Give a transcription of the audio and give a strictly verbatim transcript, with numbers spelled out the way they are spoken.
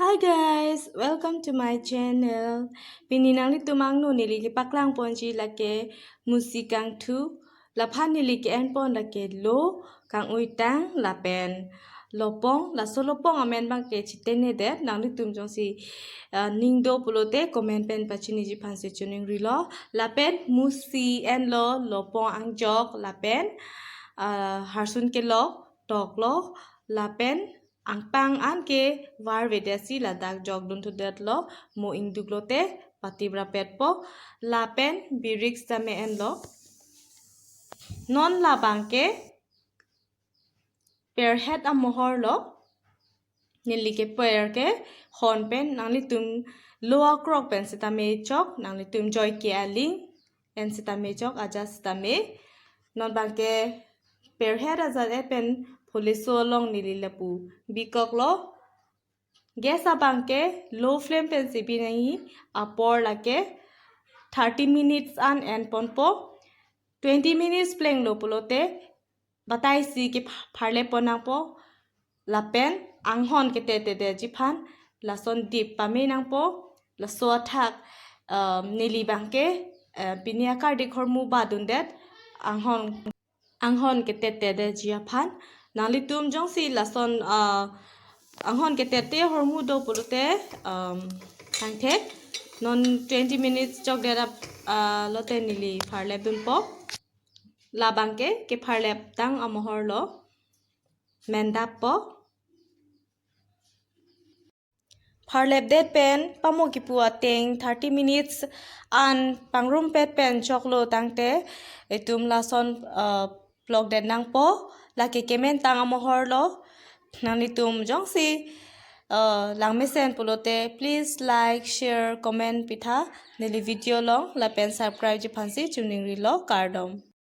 Hi guys, welcome to my channel. Pini nanglitum angno neli kepaklang ponji lake musi kangthu. Laphan neli ke-en pon lake lo, kang-uitang lapen lopong. Laso lopong amen abangke chitene det, nanglitum jongsi uh, ning do pulote comment pen pachiniji aphansi chiningrilo. Lapen musi enlo, lopong angjok lapen uh, harsun kelok toklo lapen angpang an ke varvedetsi ladak jokdun thudetlo, mo ingduklote patiprapetpo. Lapen birik sitame enlo. Non labangke perhet amohorlo. Neli keper ke hon pen, nanglitum lo akrok pen sitame chok, nanglitum joike aling en sitame chok, ajat sitame. Non abangke perhet ajat-et pen pholiso along neli lapu bikoklo. Gas abangke low flame pensi binangji, apor lake thirty minutes an en ponpo. Twenty minutes plenglo pulote bataisi kepharlep pon nangpo. Lapen anghon ketetedetji aphan lason dip pame nangpo. Laso athak um, neli abangke uh, pini akardik ahormu badundet, anghon anghon ketetedetji aphan. Nanglitum jongsi lason uh, anghon ketete ahormu do pulote um, thangthek. Non twenty minutes chokdet ap uh, lote neli pharlepdunpo. Labangke kepharleptang amohorlo, mendappo. Pharlepdet pen pamo kipu ateng thirty minutes an pangrumpet pen choklo tangte itum lason uh, plokdet nangpo. Lake kementang amohorlo. Nanglitum jongsi uh, langmesen pulote please like, share, comment pitha neli video along lapen subscribe ji aphansi chiningrilo, kardom.